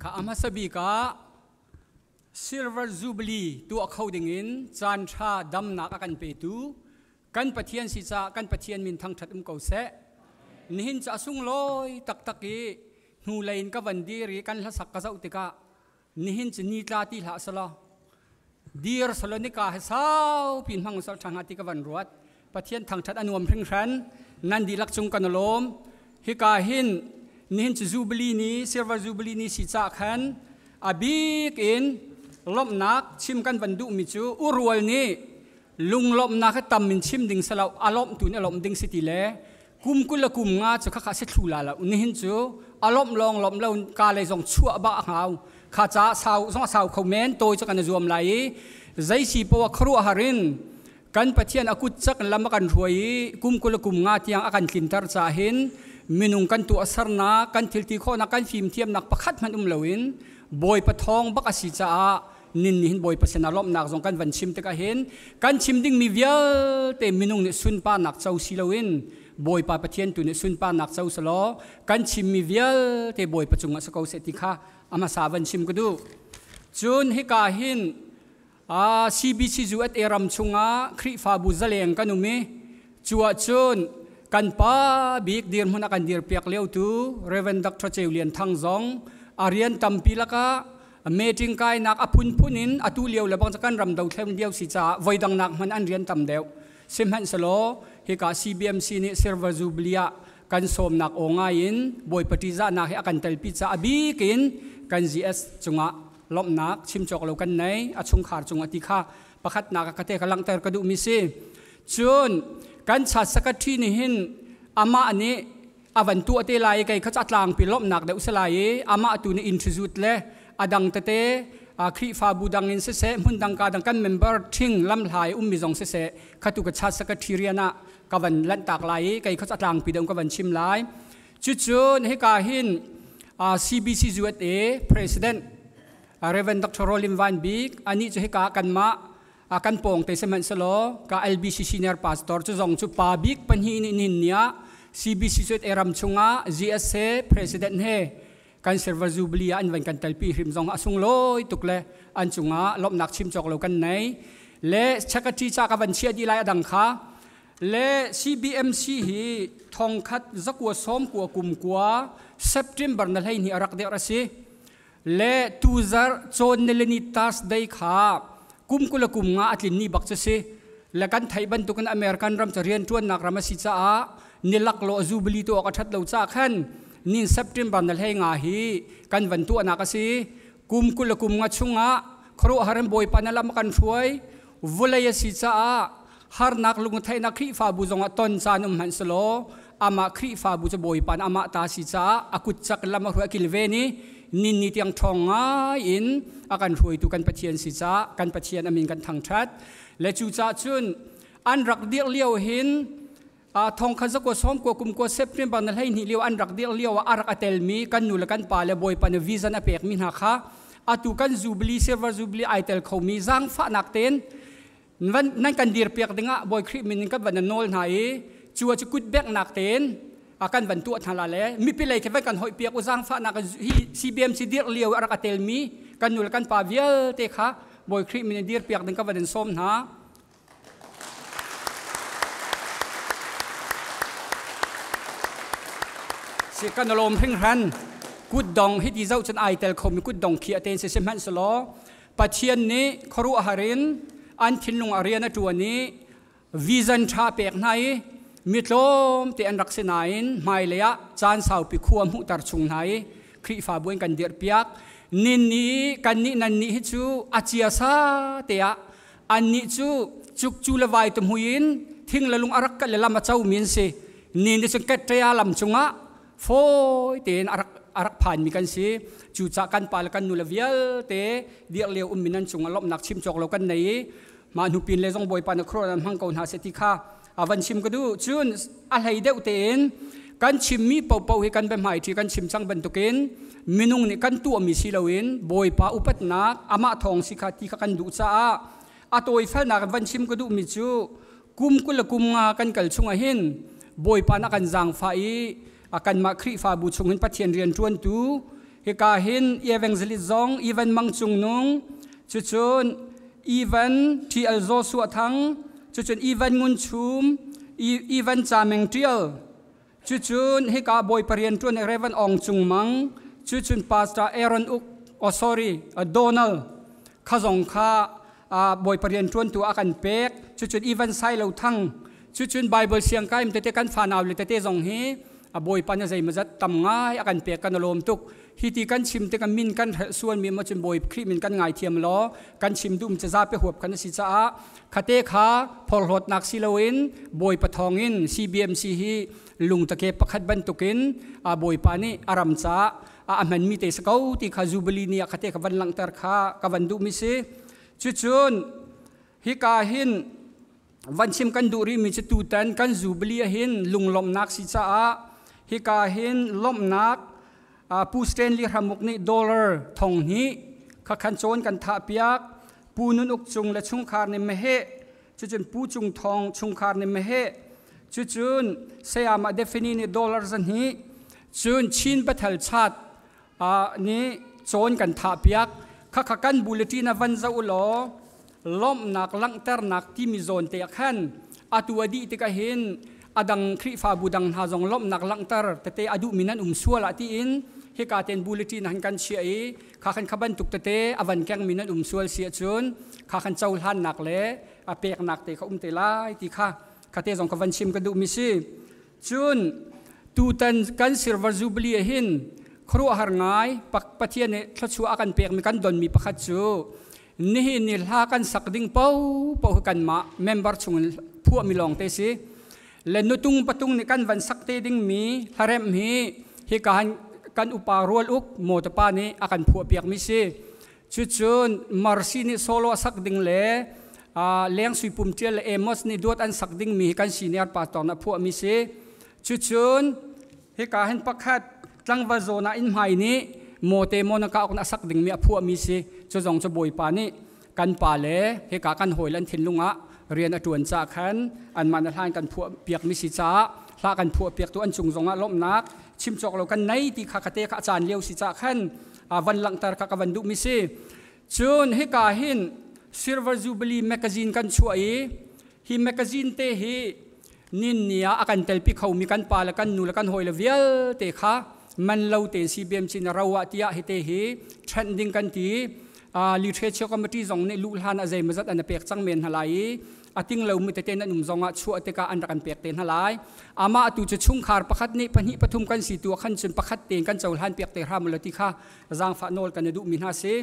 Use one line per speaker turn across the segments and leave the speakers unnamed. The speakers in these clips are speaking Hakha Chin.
Kha a hmasa bik ah Silver Jubilee tuah kho dingin caan ṭha damnak a kan petu kan Pathian si caah kan Pathian min thangṭhat um ko seh. Nihin cu a sunglawi taktak i hnulei in ka van dir i kan hlasak ka zoh tikah nihin cu ni tla ti hlah selaw dir selaw nika he saupi hmang usal ṭha hnga ti ka van ruat. Pathian thangṭhat a nuam hringhran. Nan dihlak cung kan lawm. Hika hin nihin cu Jubilee ni, Silver Jubilee ni si ca khan a bik in lawmhnak chim kan van duhmi cu urual nih lunglawmhnak hi tam in chim ding selo a lawmh tu nih a lawmh ding si ti le kum 20 le kum nga cu khakha si thlu la lo. Nihin cu a lawmh lawng lawmh lo ka lei zong chuah ba a hngau kha ca sau zong a sau kho men tawi cu kan i zuam lai i zei si poah khuaruah har in kan Pathian a kut cak lam a kan hruai i kum 20 le kum nga tiang a kan tlinter ca hin minung kan tuahsernak, kan thilti khawhnak, kan fimthiamnak pakhat hmanh um loin Bawipa thawng bak a si caah nin nih hin Bawipa sinah lawmhnak zong kan van chim tikah hin kan chim dingmi vialte minung nih sunparnak co si loin Bawipa Pathian tu nih sunparnak co selaw kan chimmi vialte Bawipa cungah si ko seh ti kha a hmasa van chim ka duh. Cun hika hin CBC USA ram chungah Khrihfabu zaleng kan um i cu ahcun kan pa bik dirhmun a kan dirpiak liotu Reverend Dr. Ceu Lian Thang zong a rian tampi lakah meeting kainak a phunphun in atu lio le bang kan ram dothlen lio si caah voidang nak hmanh an rian tam deuh. Sihmanhsehlaw hika CBMC nih Silver Jubilee ah kan sawmnak aw ngai in Bawipa ṭihzahnak hi a kan telpi caah a bik in kan GS cungah lawmhnak chim cawk lo kan nei, a chungkhar cungah ti kha pakhatnak ah ka te ka langhter ka duhmi si. Cun kan chat secretary nih hin amah nih a van tuah te lai i kei kha cu a tlangpi lawmhnak deuh si lai i amah tu nih introduce le a dang tete Khrihfabu dang in siseh, hmun dang ka dang kan member ṭhing lamhlai ummi zong siseh, khatu ka chat secretary rian ah ka van lanhtak lai i kei kha cu a tlangpi deuh ka van chim lai. Cucun hika hin CBC USA President Reverend Dr. Rolim Van Bik anih cu hika kanmah kan pawng te sihmanhsehlaw ka LBC senior pastor cu zong cu pa bik pahnih nih nihin ni ah CBC USA ram chungah GSA President he kan Silver Jubilee ah an van kan telpi hrim zong a sunglawi tuk le an cungah lawmhnak chim cawk lo kan nei. Le secretary ca ka van chiah dih lai a dang kha le CBMC hi thongkhat zakua sawmkua kum kua September na 12 a rak deuh a si. Le tuzar cawn nilini Thursday kha kum 20 le kum nga a tlin ni bak cu si. Le kan theih bantukin American ram cu rianṭuannak ram a si caah nilak law Jubilee tu awk a ṭhat lo caah khan nin September na 15 hi kan van tuahnak a si. Kum 20 le kum nga chungah khuaruahhar in Bawipa na lam a kan hruai. Vawlei a si caah harnak lungtheihnak Khrihfabu zongah ton caan um hmanh selaw amah Khrihfabu cu Bawipa nih amah ta si caah a kut cak lam a hruai a kilven i nin ni tiang ṭhawng ngai in a kan hruaitu kan Pathian si caah kan Pathian a min kan thangṭhat. Le cucaah cun an rak dirh lio hin thongkhat zakua sawmkua kum kua September na 12 lio an rak dirh lio ah a rak a telmi kan nu le kan pa le Bawipa nih vision a pekmi hna kha atu kan Jubilee Silver Jubilee ai tel khomi zaangfahnak tein nan kan dirpiak dingah Bawi Khrih min in kan van nawl hna i cu cu kut beknak tein kan van tuah hna la le mipi lei khi van kan hoih piak u. Zaangfahnak hi CBMC dirh lio a rak a telmi kan nu le kan pa vialte kha Bawi Khrih min in dirpiak ding ka van in sawm hna. Si kan lawm hringhran. Kutdong hi ti zoh cun ai tel khomi kutdong khi a ten si sihmanhsehlaw Pathian nih khuaruahhar in an thinlung a rian a ṭuan i vision ṭha pek hna i mi tlawmte an rak si nain hmailei ah caan saupi khua hmuhter chung hna i Khrihfabu in kan dirhpiak. Nin nih kan nih nan nih hi cu a chia sa te ah annih cu cukcu le vai tumhui in thing le lung a rak kal le lam a comi an si. Ni nih cun Ketrea lam cungah fawi tein a rak phanmi kan si. Cucaah kan pa le kan nu le vialte dirh lio ummi nan cungah lawmhnak chim cawk lo kan nei i mah hnu pin le zong Bawipa na khuaruah nan hmang ko hna seh ti kha a van chim ka duh. Cun a hlei deuh tein kan chimmi paohpaoh hi kan biahmaiṭhi kan chim cang bantukin minung nih kan tuahmi si loin Bawipa upatnak amah thawng si kha ti kha kan duh caah a tawifelnak van chim ka duhmi cu kum 20 le kum nga kan kal chungah hin Bawipa na kan zaangfah i kanmah Khrihfabu chung hin Pathian rian ṭuantu Hika hin evangelist zong Evan Mang Cung Nung, cucun Evan TL Joshua Thang, cucun Evan Ngun Chum, Evan Cha Meng Tial, cucun hika Bawipa rian ṭuan Reverend Ong Cung Mang, cucun Pastor Aaron Uk, oh sorry, Donald kha zong kha Bawipa rian ṭuantu a kan pek. Cucun Evan Sailo Thang, cucun Bible siangkai tete kan fanau le tete zong hi a Bawipa na zeimawzat tam ngai a kan pek, kan lawm tuk. Hi ti kan chim tikah min kan hrelh sualmi maw cun Bawi Khrih min kan ngaithiam law, kan chim duhmi cu zapi huap kan si caah khate kha phorhlawtnak si loin Bawipa thawngin CBMC hi lungtake pakhat bantukin Bawipa nih a ram caah a hmanmi te si ko ti kha Jubilee ni ah khate kha van langhter kha ka van duhmi si. Cucun hika hin van chim kan duh rihmi cu tutan kan Jubilee hin lunglawmhnak si caah hika hin lawmhnak Pu Stanley Hramuk nih dollar 1000 kha khan cawn kan thah piak. Pu Nun Uk Cung le chungkhar nih meheh, cucun Pu Cung Thawng chungkhar nih meheh, cucun Sayamah Defini nih dollar 200, cun Chin Pathal Chat nih cawn kan thah piak. Khakha kan bulletin a van zoh u law lawmhnak langhternak timi zawn te ah khan atu a dih tikah hin a dang Khrihfabu dang hna zong lawmhnak langhter tete a duhmi nan um sual ah tiin hika ten bulletin han kan chiah i kha khan kha bantuk tete a van kengmi nan um sual si ahcun kha khan cohlannak le a peknak te kha um te lai ti kha khate zong ka van chim ka duhmi si. Cun tutan kan Silver Jubilee ah hin khuaruahhar ngai Pathian nih thluachuah a kan pekmi kan donmi pakhat cu nihin ni hla kan sak ding paohpaoh hi kanmah member chungin phuahmi lawng te si. Le nutung patung nih kan van sak te dingmi hlaremh hi hika kan upa Rual Uk mawtapa nih a kan phuah piakmi si. Cucun Mercy nih solo a sak ding le Leng Sui Pum Ṭial le Amos nih duat an sak dingmi hi kan senior pastor nih a phuahmi si. Cucun hika hin pakhat tlangval zawn ah inn hmai nih mawte maw na ka a sak dingmi a phuahmi si. Cu zong cu Bawipa nih kan pa le hika kan hawi le an thinlung ah rian a ṭuan caah khan anmah na hlan kan phuah piakmi si caah hla kan phuah piaktu an cung zongah lawmhnak chim cawk lo kan nei ti kha kate kha a caan lio si caah khan van langhter kha ka van duhmi si. Cun hika hin Silver Jubilee magazine kan chuah i hi magazine te hi nin ni ah a kan telpi khomi kan pa le kan nu le kan hawi le vialte kha man lo tein CBMC na ro ah tiah hi te hi ṭhenh ding kan ti. Literature committee zong nih luh hlan ah zeimawzat an pek cang men hna lai i a ting lomi tete nan um zong ah chuah tikah an rak kan pek te hna lai. Amah tu cu chungkhar pakhat nih pahnih pathum kan si tu ah khan cun pakhat tein kan cohlan piak te hram lo ti kha zaangfah nawl kan i duhmi hna si.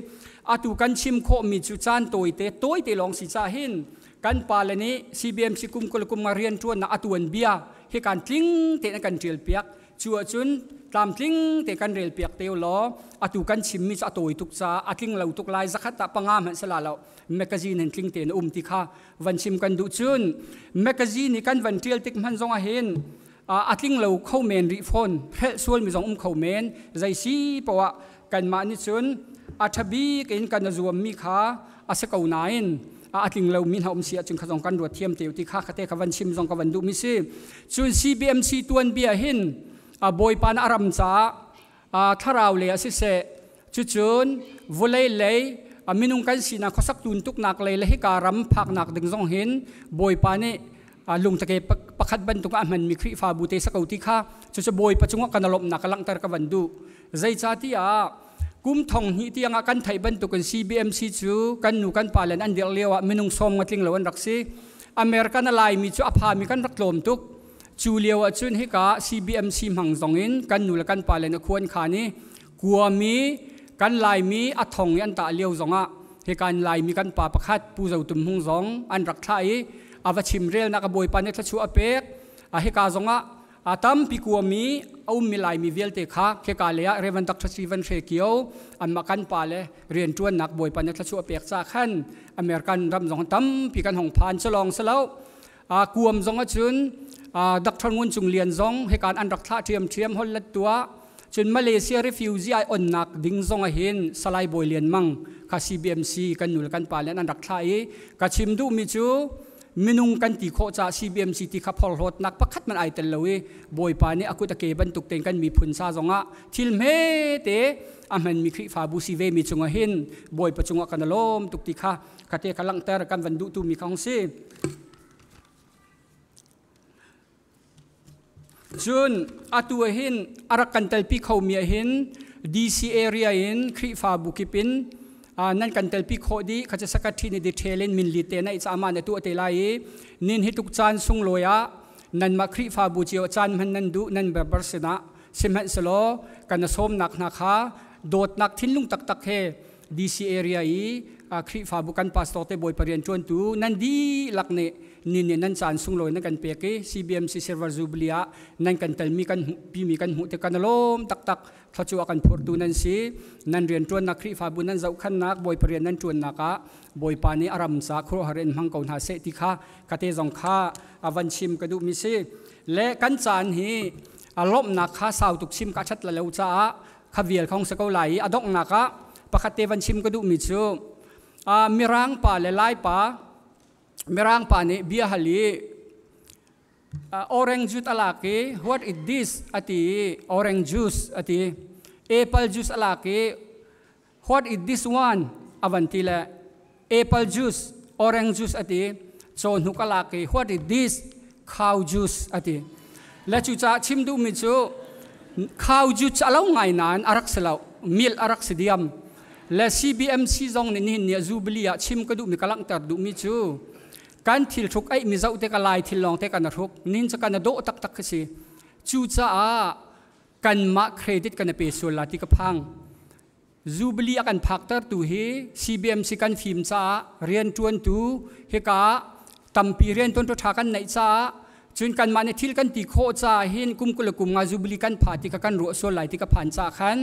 Atu kan chim khawhmi cu caan tawite tawite lawng si cah hin kan pale nih CBMC kum 20 kum nga rian ṭuannak a tuan bia hi kan tling tein an kan ṭial piak. Cu ahcun tlamtling te kan rel piak te law, atu kan chimmi cu a tawi tuk caah a tling lo tuk lai, zakhat ah panga hmanh sala lo magazine hin tling tein a um ti kha van chim kan duh. Cun magazine i kan van ṭial tik hmanh zong ah hin a tling lo kho men rih fawn, hrelh sualmi zong um kho men. Zei si poah kanmah nih cun a ṭha bik in kan zuammi kha a si ko nain a tling lomi hna um si ahcun kha zong kan ruat thiam te ti kha khate kha van chim zong ka van duhmi si. Cun CBMC tuanbia hin Bawipa na ram caah thlarau lei ah siseh, cucun vawlei lei minung kan sinak khuasak tuntuknak lei le hika ram phaknak ding zong hin Bawipa nih lungtake pakhat bantuk ah hmanmi Khrihfabu te sa ko ti kha, cucu Bawipa cungah kan lawmhnak ka langhter ka van duh. Zeicahtiah kum 2000 tiangah kan theih bantukin CBMC cu kan nu kan pa len an dirh lio ah minung 50 tling lo an rak si. American a Laimi cu a phami kan rak tlawm tuk. Cu lio ah cun hika CBMC hmang zong in kan nu le kan pa len a khuan khan i kuami kan Laimi a thong i an tah lio zongah hika in Laimi kan pa pakhat Pu Zo Tum Hmung zong an rak thlah i a va chim relnak a Bawipa nih thluachuah a pek. A hika zongah a tampi kuami a ummi Laimi vialte kha kheka lei ah Reverend Dr. Stephen Hre Kio anmah kan pa le rianṭuannak Bawipa nih thluachuah a pek ca khan American ram zong tampi kan hong phan. Culawng silo kuam zong ahcun Dr. Ngun Cung Lian zong hikan an rak thlah ṭhiamṭhiam hol let tuah. Cun Malaysia refugee ai onnak ding zong ahin Salai Bawi Lian Mang kha CBMC kan nu le kan pa le an rak thlah i ka chim duhmi cu Minung kan ti khawh caah CBMC ti kha phorhlawtnak pakhat man ai tel lo i Bawipa nih a kut a ke bantuk tein kan miphun sa zongah thil hmete a hmanmi Khrihfabu si ve mi cungah hin Bawipa cungah kan lawm tuk ti kha khate kha langhter kan van duh tu mi kha hong si. Cun atu ah hin a rak kan telpi khomi ah hin DC area in Khrihfabu kip in nan kan telpi khawh dih kha cu secretary nih detail in min lit te na i ama na tuah te lai i nin hi tuk caan sunglawi ah nanmah Khrihfabu cio caan hman nan duh nan berber sinah sihmanhsehlaw kan sawmnak hna kha dawtnak thinlung taktak he DC area i Khrihfabu kan pastor te bawipa rian ṭuantu nan dihlak nih ni nih nan caan sunglawi nan kan pek i CBMC Silver Jubilee ah nan kan telmi kan pimi kan hmuh tik kan lawm taktak. Thluachuah kan phurtu nan si. Nan rian ṭuannak Khrihfabu nan zohkhannak bawipa rian nan ṭuannak ah bawipa nih a ram ca khuaruahhar in hmang ko hna seh ti kha kate zong kha a van chim ka duhmi si. Le kan caan hi a lawmhnak kha sau tuk chim ka ṭhat la lo caah kha vial khong si ko lai i a donghnak ah pakhat te van chim ka duhmi cu Mirang pa le Lai pa Mirang pa nih bia hal i orange juice a lak i what is this ati i orange juice ati apple juice a lak i what is this one avan ti le apple juice orange juice ati cawhnuk a lak i what is this cow juice ati le cucaah chim duhmi cu cow juice a lo ngai nain a rak si lo milk a rak si diam le CBMC zong nih nihin ni ah Jubilee ah chim ka duhmi ka langhter duhmi cu kan thil hruk eih mi zoh te ka lai thil lawng te kan hruk nin cu kan dawh taktak khi si cucaah kanmah credit kan pe sual la ti ka phang Jubilee a kan phaktertu hi CBMC kan fim caah rianṭuantu hika tampi rianṭuantu ṭha kan neih caah cun kanmah nih thil kan ti khawh caah hin kum 20 le kum nga Jubilee kan pha ti kha kan ruah sual lai ti ka phan caah khan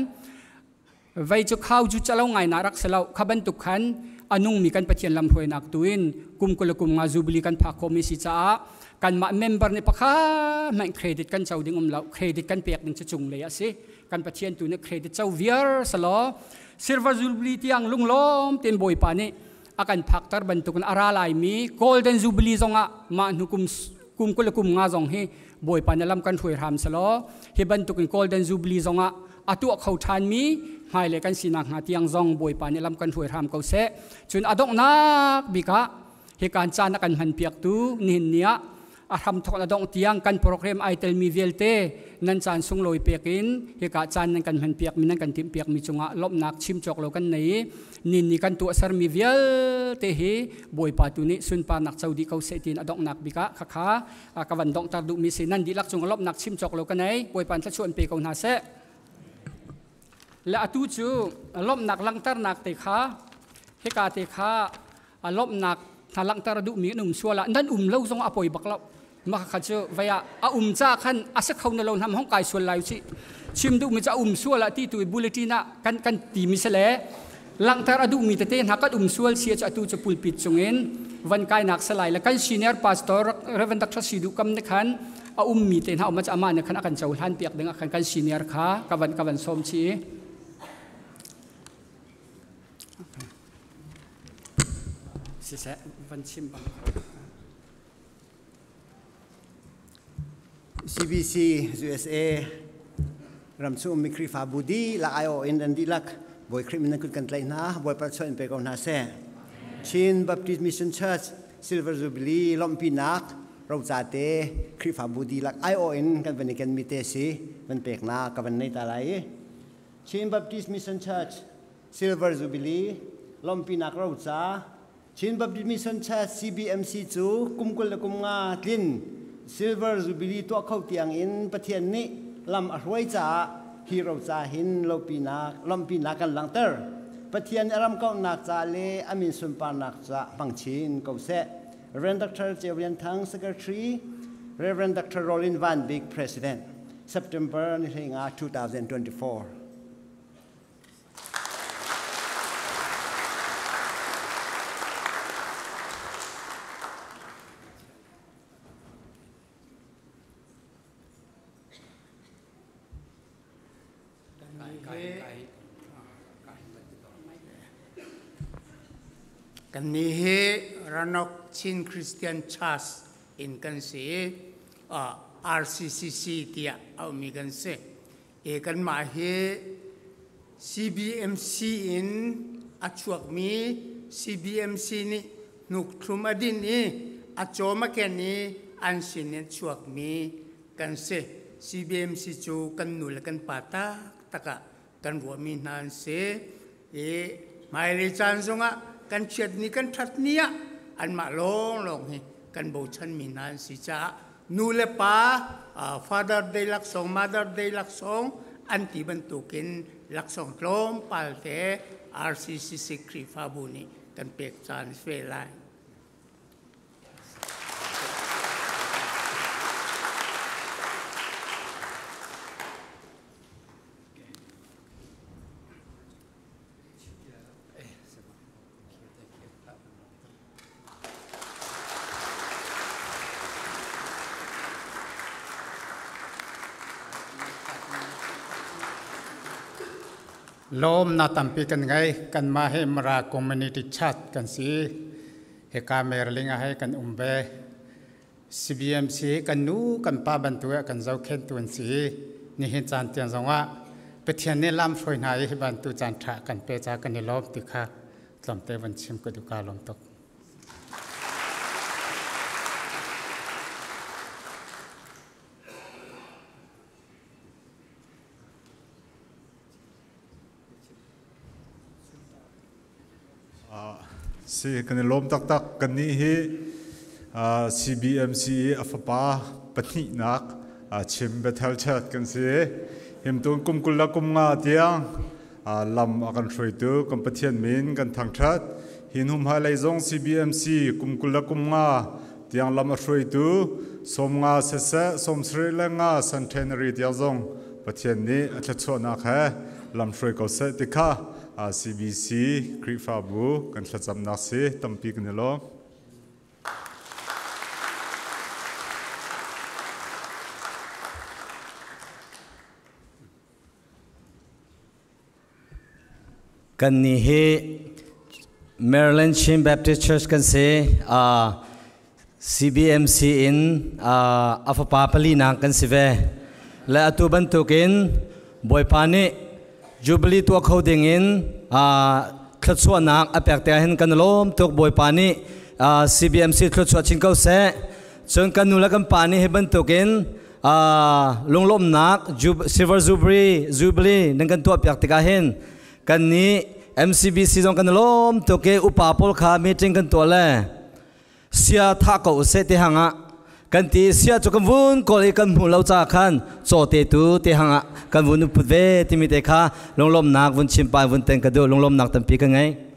vei cu khau cu calo ngai na rak si lo. Kha bantuk khan a nungmi kan Pathian lamhruainak tu in kum 20 le kum nga Jubilee kan phak khawhmi si caah kanmah member nih pakhat hmanh credit kan co ding um lo. Credit kan pek ding cu cung lei a si. Kan Pathian tu nih credit co viar selaw Silver Jubilee tiang lunglawm tein Bawipa nih a kan phakter bantukin a ra laimi Golden Jubilee zongah mah hnu kum kum 20 le kum nga zong hi Bawipa nih lam kan hruai hram selaw hi bantukin Golden Jubilee zongah a tuah kho ṭhanmi hmailei kan sinak hnga tiang zong Bawipa nih lam kan hruai hram ko seh. Cun a donghnak bik ah hi kan caan a kan hmanpiaktu nihin ni ah a hramthawk a dongh tiang kan program ai telmi vialte nan caan sunglawi pek in hika caan nan kan hmanpiakmi nan kan timhpiakmi cungah lawmhnak chim cawk lo kan nei i nin ni kan tuahsermi vialte hi Bawipa tu nih sunparnak co dih ko seh tiin a donghnak bik ah khakha ka van donghter duhmi si. Nan dihlak cungah lawmhnak chim cawk lo ka nei. Bawipa thluachuah in pe ko hna seh. Le atu cu lawmhnak langhternak te kha hika te kha a lawmhnak hna langhter a duhmi an um sual ah nan um lo zong a poi bak lo. Mah kha cu vei ah a um ca khan a si kho na lo hnam hong kai sual lai si chim duhmi cu a um sual ah ti tu bulletin ah kan kan ti mi si le langhter a duhmi tete hna kan um sual sia cu atu cu pulpit cungin van kainak salai le kan senior pastor Reverend Dr. Sidu Kam ne khan a ummi te hna um ama ne khan a kan cohlan piak ding ah khan kan senior kha ka van ka van sawm chi. Siseh van chim bang.
CBC USA ramchung ummi Khrihfabu dihlak aiawh in an dihlak Bawi Khrih min nan kut kan tlaih hna. Bawipa chuah in pe ko hna seh. Chin Baptist Mission Church Silver Jubilee lawmhpinak roca te Khrihfabu dihlak aiawh in kan van i kenmi te si van peknak ka van nei ta lai. Chin Baptist Mission Church Silver Jubilee lawmhpinak roca Chin Baptist Mission Church CBMC cu kum 20 le kum nga tlin Silver Jubilee tuah kho tiang in Pathian nih lam a hruai caah hi roca hin lopinak lawmhpinak kan langhter. Pathian a ram kauhnak ca le a min sunparnak ca hmang chin ko seh. Reverend Dr. Ceu Lian Thang, Secretary, Reverend Dr. Rolin Van Bik, President, September ni 15, 2024.
Kan nih hi Ranok Chin Christian Church in kan si i RCCC tiah aumi kan si. I kanmah hi CBMC in a chuakmi CBMC nih hnukthlum a din i a cawm a ken i an sin in chuakmi kan si. CBMC cu kan nu le kan pa taktak ah kan ruahmi hna an si. I hmailei caan zongah kan chiat ni kan ṭhat ni ah anmah lawnglawng hi kan bochanmi hna an si caah nu le pa Father Day laksawng, Mother Day laksawng an ti bantukin laksawng tlawmpal te RCCC Khrihfabu nih kan pek caan fe lai.
Lawm na tampi kan ngei. Kanmah hi Mara Community Church kan si. Hika Merling ah hei kan um ve. CBMC kan nu kan pa bantuk ah kan zohkhenhtu an si i nihin caan tiang zongah Pathian nih lam hruai hna i hi bantuk caan ṭha kan pe ca kan i lawm ti kha tlawmte van chim ka duh. Kaa lawm tuk.
Si kan i lawm taktak. Kannih hi CBMC i a fapa pahnihnak Chin Bethel Church kan si. Himtun kum 20 le kum nga tiang lam a kan hruaitu kan Pathian min kan thangṭhat. Hi hnu hmailei zong CBMC kum 20 le kum nga tiang lam a hruaitu 50 siseh 75 centenary tiang zong Pathian nih a thluachuahnak he lam hruai ko seh ti kha CBC Khrihfabu kan thlacamnak si. Tampi kan i lawm.
Kan nih hi Maryland Chin Baptist Church kan si. CBMC in a fapa palinak kan si ve. Le atu bantukin Bawipa nih Jubilee tuah kho ding in thluachuahnak a pek te hin kan lawm tuk. Bawipa nih CBMC thluachuah chin ko seh. Cun kan nu le kan pa nih hi bantukin lunglawmhnak Silver Jubilee Jubilee nan kan tuah piak tikah hin kan nih MCBC zong kan lawm tuk i upa pawl kha meeting kan tuah le sia thah ko usih ti hangah kan ti. Sia cu kan vun kawl i kan hmu lo ca khan caw te tu te hangah kan vun put ve timi te kha lunglawmhnak vun chim pa vun ten ka duh. Lunglawmhnak tampi ka ngei.